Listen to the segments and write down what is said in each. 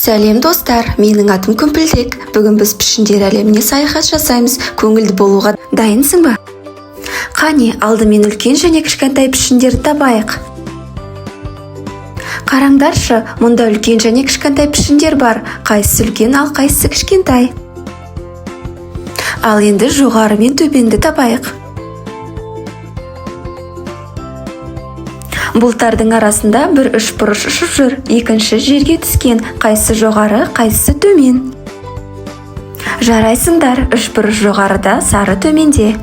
Сәлем, достар! Менің атым Күмпілдек. Бүгін біз пішіндер әлеміне саяхат жасаймыз. Көңілді болуға дайынсың ба? Қане, алдымен үлкен және кішкентай пішіндерді табайық. Қараңдаршы, мұнда үлкен және кішкентай пішіндер бар. Қайсысы үлкен, ал қайсысы кішкентай? Ал енді жоғары мен төменді табайық. Бұлттардың арасында бір үшбұрыш ұшып жүр, екінші жерге түскен. Қайсысы жоғары, қайсысы төмен? Жарайсыңдар, үшбұрыш жоғарыда, сары төменде.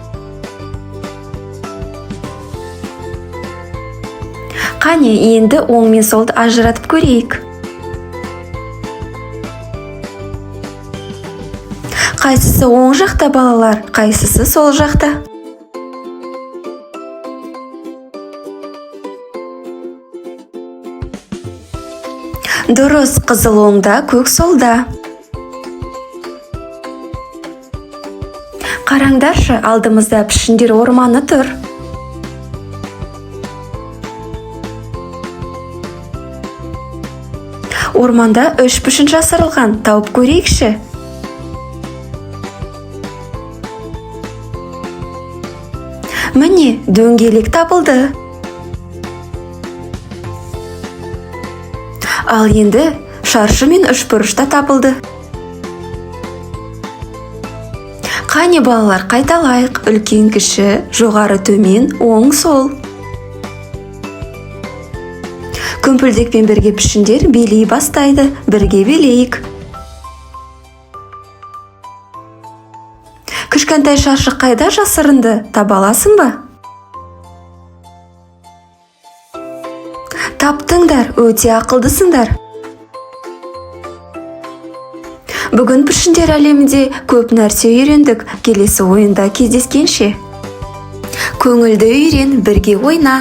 Қане, енді оң мен солды ажыратып көрейік. Қайсысы оң жақта, балалар, қайсысы сол жақта? Дұрыс, қызыл оңда, көк солда. Қараңдаршы, алдымызда пішіндер орманы тұр. Орманда үш пішін жасырылған, тауып көрейікші. Міне, дөңгелек табылды. Ал енді шаршы мен үшбұрыш та табылды. Қане, балалар, қайталайық: үлкен, кіші, жоғары, төмен, оң, сол. Күмпілдекпен бірге пішіндер билей бастайды. Бірге билейік. Кішкентай шаршы қайда жасырынды, таба аласың ба? Таптыңдар, өте ақылдысыңдар. Бүгін пішіндер әлемінде көп нәрсе үйрендік. Келесі ойында кездескенше! Көңілді үйрен, бірге ойна.